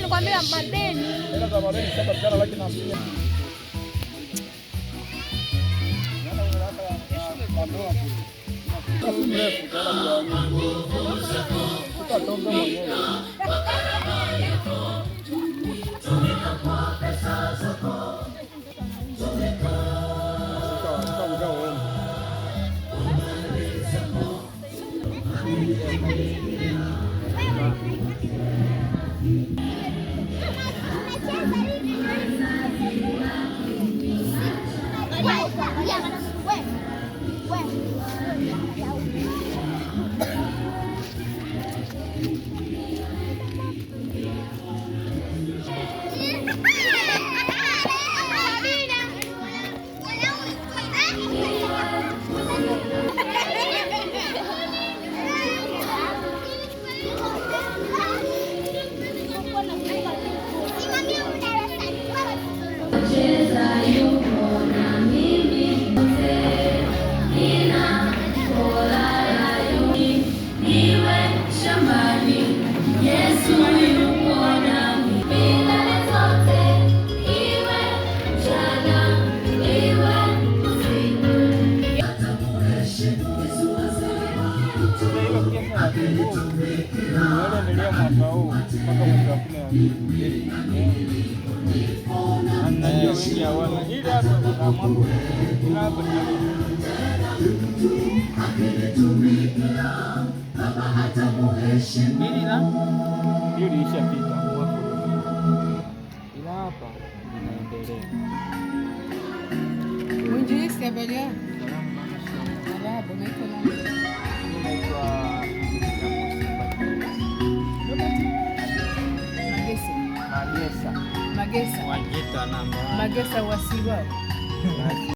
Nikwambia madeni. Hela za madeni 7 laki na 50. Utatonga mwenyewe. Endelea mwaka huu mpaka mwezi wa 12. Najua wengi hawana ile hapa na mwaka ila hapa hiyo ilishapita mwaka ila hapa inaendelea. Mwinjilisti, habari yako? Marahaba, unaitwa nani? Mimi naitwa Magesa. Magesa. Magesa. Wajita namba. Magesa wasiwa.